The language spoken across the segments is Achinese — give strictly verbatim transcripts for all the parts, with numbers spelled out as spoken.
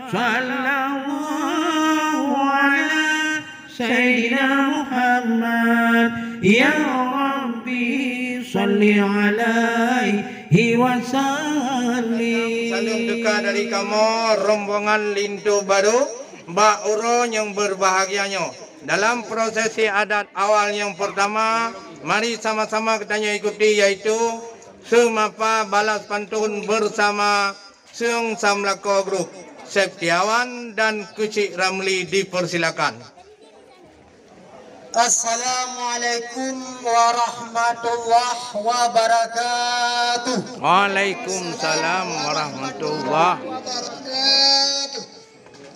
Sallallahu ala Sayyidina Muhammad. Ya Rabbi, salli alaihi wa sallim. Saleuem teuka dari kamoe rombongan linto barô bak uroe nyang berbahagia nyoe. Dalam prosesi adat awal nyang pertama, mari sama-sama geutanyoe ikuti, yaitu seumapa balas pantun bersama Seung Samlako Group, Septiawan dan Keuchik Ramli dipersilakan. Assalamualaikum warahmatullahi wabarakatuh. Waalaikumsalam warahmatullahi wabarakatuh.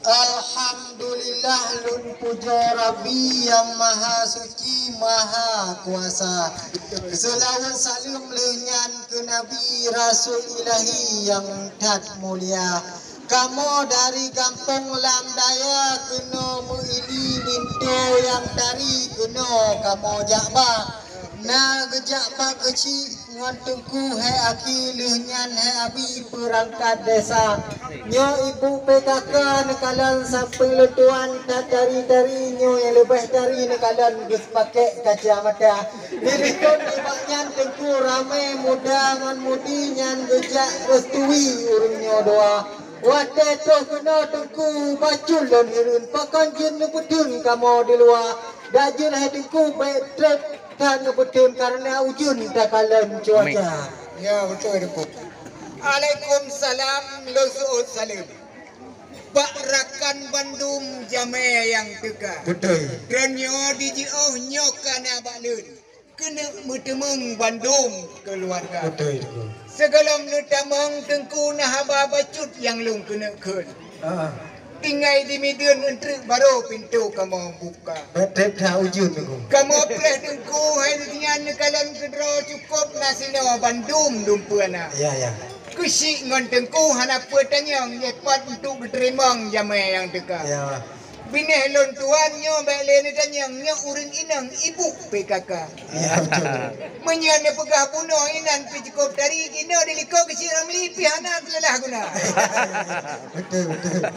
Alhamdulillah, lôn pujoe Rabbi nyang Maha Suci, Maha Kuasa. Seulaweuet saleuem lheueh nyan keu Nabi Rasul Ilahi nyang that mulia. Kamoe dari gampông Lam Daya keunoe meuili linto nyang dari keunoe kamoe jak ba. Na geujak bak Keuchik ngon Teungku Hék Aki, lheueh nyan Hék Abi peurangkat desa. Nyoe ibu P K K neukalon sampéng lôn tuan, that dari-dari nyoe nyang leubeh dari neukalon geuseupakek kacamata. Di likot nibak nyan Teungku ramé muda ngon mudi nyan geujak reustui ureuëng nyoe dua. Watée troh keunoe Teungku bacut lôn hireuen, pakon jeuet neupeutheun kamoe di luwa. Dak jeuet hai Teungku bék treb that neupeutheun kareuna ujeuen takalon cuaca. Ya, beutôi Teungku. Alaikumsalam, lôn seuôt saleuem. Bak rakan bandum jamé nyang teuka. Beutôi. Droeneueh dijiôh nyoe ka na bak lôn. Keuneuk meuteumeung bandum keuluwarga. Beutôi, Teungku. Sigohlom lôn tamong Teungku na haba bacut nyang lôn keuneuk kheun. Ah. Tinggai di mideuen eunteuk barô pintoe kamoe buka. Bék treb that ujeuen, Teungku. Kamoe preh Teungku, hai nyan neukalon keudroe cukôp na sinoe bandum dumpeue na. Ya, ya. Keuchik ngon Teungku hana peue tanyong, jih pat untuk geuteurimong jamé nyang teuka. Ya. Binéh lôn tuan nyoe bék lé neutanyong, nyoe ureuëng inong ibu P K K. Ya, beutôi. Meunyoe neupeugah bunoe inan pih cukôp tari, kinoe di likot Keuchik Ramli pih hana teulah guna. Beutôi, beutôi.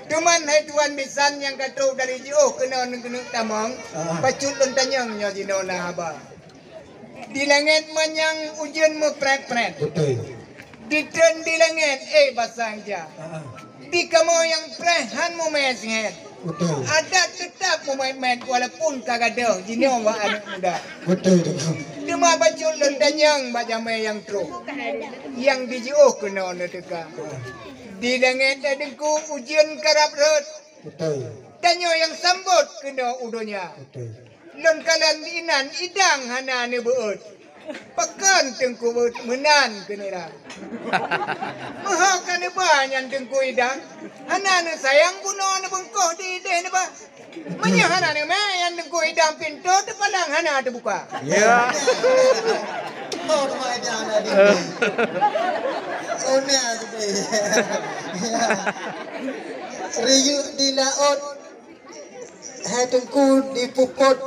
Teuma hai tuan bisan nyang ka trok dari jiôh keunoe keuneuk tamong, ah, bacut lôn tanyong nyoe jinoe na haba. Di langét manyang ujeuen meuprét-prét. Beutôi. Ditreun di langét, eh, basang ja. Ah. Di kamoe nyang preh han mumé singét. Beutôi. Adat teutab mumét-mét walaupun ka gadôh jinoe bak aneuëk muda. Beutôi, Teungku. Teuma bacut lôn tanyong bak jamé nyang trok, nyang dijiôh keunoe neuteuka. Ah. Di langét Teungku ujeuen karab rhot. Beutôi. Tanyoe nyang sambot keunoe u donya. Beutôi. Lôn kalon inan idang hana neubeuôt. Pakon Teungku beuôt meunan keuneura. Meuho ka neuba nyan Teungku idang. Hana neusayang bunoe neubeungkoh di idéh neuba. Meunyoe hana neumé nyan Teungku idang, pintoe teupalang hana teubuka. Ya. Oh, teuma idang hana di. Eh. Oh, na seudeh. Ya. Riyeuk di laôt. Hai Teungku dipukot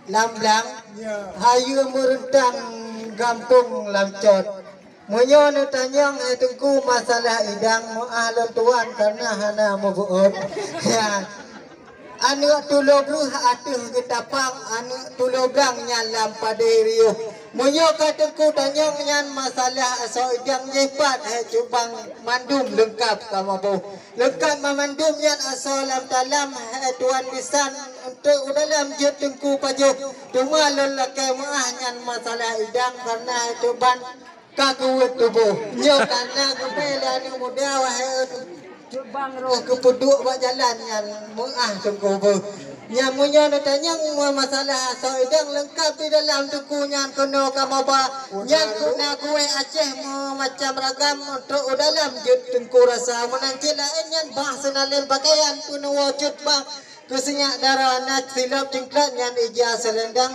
lam blang, ya, hayeue meureuntang gampông lam cot. Meunyoe neutanyong hai Teungku masalah idang, meuáh lôn tuan kareuna hana meubeuôt. Ya. Aneuëk tulo breuh ateueh geutapang, aneuëk tulo blang nyan lam padé riôh. Meunyoe ka Teungku tanyong nyan masalah asoe idang, jih pat hai cubang mandum leungkab kamoe boh. Leungkab banmandum nyan asoe lam talam, hai tuan bisan, eunteuk u dalam jeuet Teungku pajoh. Teuma lôn lakée meuáh nyan masalah idang, kareuna hai cubang ka keuweuet tuboh. Nyoe kareuna geubée lé aneuëk muda, wahé cubang roh geupeuduek bak jalan nyan meuáh Teungku beuh. Nyan meunyoe neutanyong masalah asoe idang leungkab di dalam Teungku nyan keunoe kamoe ba. Nyan keunoe kueh Aceh meumacam ragam, eunteuk u dalam jeuet Teungku rasa. Meunan cit laén nyan bah seunalén pakaian, peunuwoe cut bah keusinyak dara, na silop cingklak nyan ija seulendang.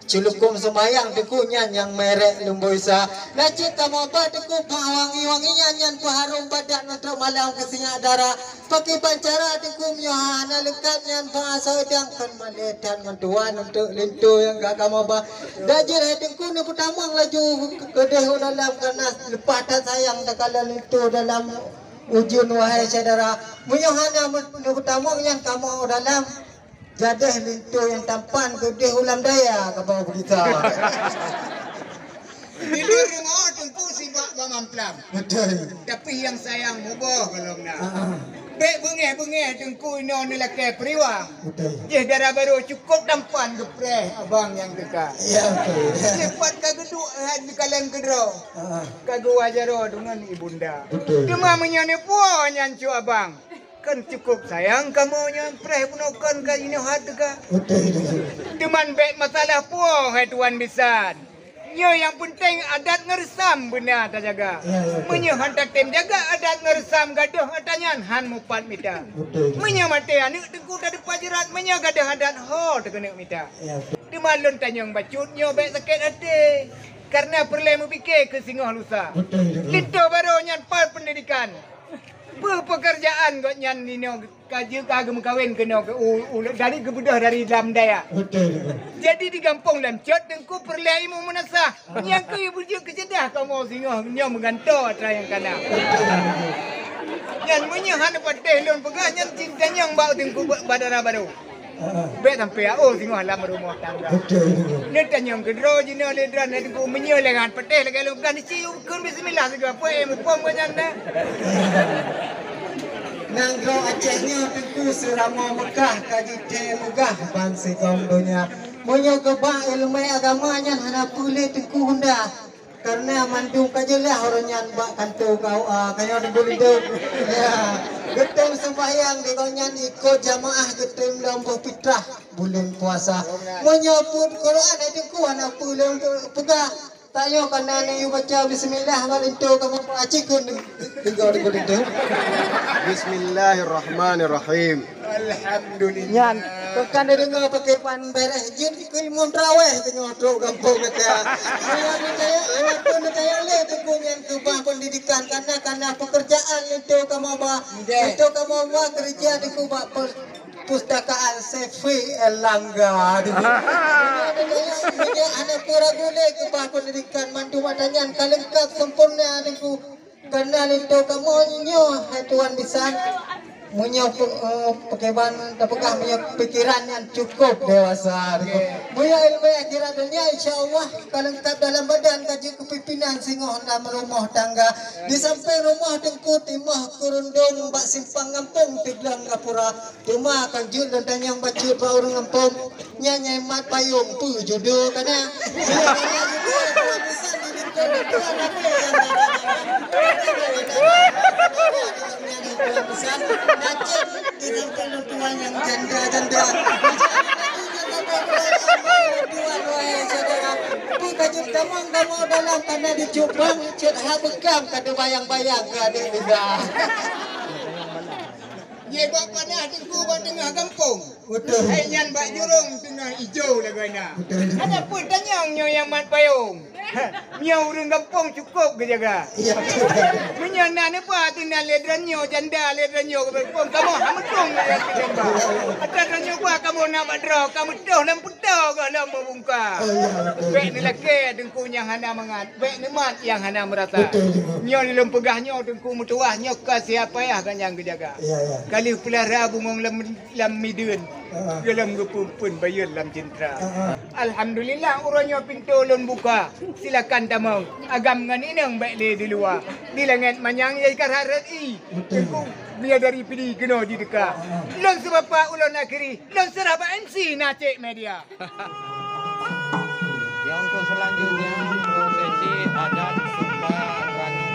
Ceulukôm seumayang Teungku nyan nyang merek Lumboi Sa. Na cit kamoe ba Teungku bah wangi-wangi nyan, nyan peuharôm badan eunteuk malam keusinyak dara. Pakriban cara Teungku meunyoe hana leungkab nyan bah asoe idang, kon malée that ngon tuan eunteuk linto nyang ka kamoe ba. Dak jeuet hai Teungku neupeutamong laju keudeh u dalam, kareuna leupah that sayang takalon linto dalam Ujun, wahai syedara, meunyoe hana meu-, neutamong nyan kamoe dalam jadeh linto nyang tampan keudeh ulam daya kamoe beugisa. Di luwa rumoh Teungku sibak bak mamplam. Betul. Tapi nyang sayang muboh golom na. Ah, ah. Bèk beungèh-beungèh Teungku inoe neulakèe peuriwang. Betul. Jih dara barô cukôp tampan geupreh abang nyang teuka. Ya, betul. Sifat ka geuduek hai di kaleng keudroe. Ah, ah. Ka geuwa jaroe deungon ibunda. Betul. Teuma meunyoe neupuwoe nyan cut abang, kan cukôp sayang kamoe nyang preh bunoe kon ka jinoe hat teuka. Betul, betul. Teuma bèk masalah puwoe hai tuan bisan. Nyoe nyang peunteng adat ngon reusam beuna tajaga. Ya, ya, betul. Meunyoe han tatem jaga adat ngon reusam, gadôh ata nyan han mupat mita. Betul, betul. Meunyoe maté aneuk Teungku tadeupat jeurat, meunyoe gadôh adat ho teukeuneuk mita. Ya, betul. Teuma lôn tanyong bacut nyoe bèk sakét até, kareuna peureulèe meupiké keu singoh lusa. Betul, betul. Linto barô nyan pat peundidikan. Peue peukeurjaan gobnyan inoe ka jeuet ka geumeukawen keunoe keu u-, u-, dari geubeudôh dari lam daya. Betul, betul. Jadi di gampông lam cot Teungku peureulèe ilmu meunasah. Nyang keu beujeuet keuceudah kamoe singoh nyoe meugantoe atra nyang kana. Betul, betul. Nyan meunyoe hana patéh lôn peugah nyan cit tanyong bak Teungku ba-, ba dara barô. Heeh. Bèk sampai A O singoh lam rumoh tangga. Betul, betul. Neutanyong keudroe jinoe lé droeneuh Teungku, meunyoe lé ngon patéh lagèe lôn kan, ci kheun bismillah sigoe, peue muphom keu nyan na. Nanggroe Aceh nyoe Teungku seuramoe Meukah ka jitém meugah ban sigom donya. Meunyoe geuba ileumèe agama nyan hana peue lé Teungku Honda. Kareuna mandum ka jeulaih uroe nyan bak kantô K U A, ka nyoe dibeuleudeuh. Ya, geutem seumbahyang di gobnyan ikot jamaah geutem lom boh fitrah buleuen puasa. Meunyoe peuet Quran hai Teungku hana peue lôn peugah. Tanyoe kana neuyue baca bismillah ngon linto kamoe bak cikun tiga ribu linto. Bismillahirrahmanirrahim. Alhamdulillah. Nyan, kon ka neudeungoe paké ban bèrèh jeuet keu imum tarawèh keu nyoe trok gampông gata. Hana peucaya, hana pun peucaya lé Teungku nyan keubah pendidikan, kana, kana pekerjaan linto kamoe ba, linto kamoe ba keureuja Teungku bak per-, pustakaan Saiful Erlangga. Hana pun ragu lé keubah pendidikan, mandum ata nyan ka leungkap sempurna Teungku. Kareuna linto kamoe nyoe hai tuan bisan, meunyoe pe-, eh, pakriban tapeugah meunyoe pikeran nyan cukup dewasa. Meunyoe ileumèe akhirat donya, insya Allah ka leungkap dalam badan ka jeuet keu pimpinan singoh lam rumoh tangga. Di sampéng rumoh Teungku timoh keurundong bak simpang gampông sigohlom gapura. Teuma kan jeuet lôn tanyong bacut bak ureueng gampông, nyan nyang mat payong peue judo kana? Sigoe kana judo, peue bisan di lingkô lôn tuan ape nyang bisan, na cit di lingkô lôn tuan nyang janda-janda. Tuan, wahai syedara, peue ka jeuet tamong kamoe dalam kana dicuba, cit hak beukam ka teubayang-bayang keu adék muda. Jeh bak panah Teungku bak teungoh gampông. Betul. Hai nyan bak jurông teungoh ijo lagoena. Betul, betul. Hana peue tanyong nyoe nyang mat payong. Nyoe ureueng gampông cukup geujaga. Iya, betul. Meunyoe na neuba teunan lé droeneuh janda lé droeneuh gampông kamoe ha meutong lé droeneuh ba. Ata droeneuh ba kamoe na bak droe ka meutoh lam peutoe goh lom meubungka. Oh, iya, betul. Bèk neulakèe Teungku nyang hana mangat, bèk neumat nyang hana meurasa. Betul, betul. Nyoe lôn peugah nyoe Teungku meutuwah nyoe ka siapa yah ka nyang geujaga. Iya, iya. Ka lheueh peulara bungong lam, lam mideuen. Heeh. Golom geupeuphon bayeuen lam cintra. Heeh. Alhamdulillah, uroe nyoe pintoe lôn buka. Silakan tamong. Agam ngon inong bèk lé di luwa. Di langèt manyang jai ka rhot-rhot ie. Betul. Teungku, bidadari Pidie keunoe jiteuka. Heeh. Lôn seubapak ulôn akhiri. Lôn seurah bak M C Nacik Media. Ya, untuk selanjutnya, prosesi adat Sumba Rangi.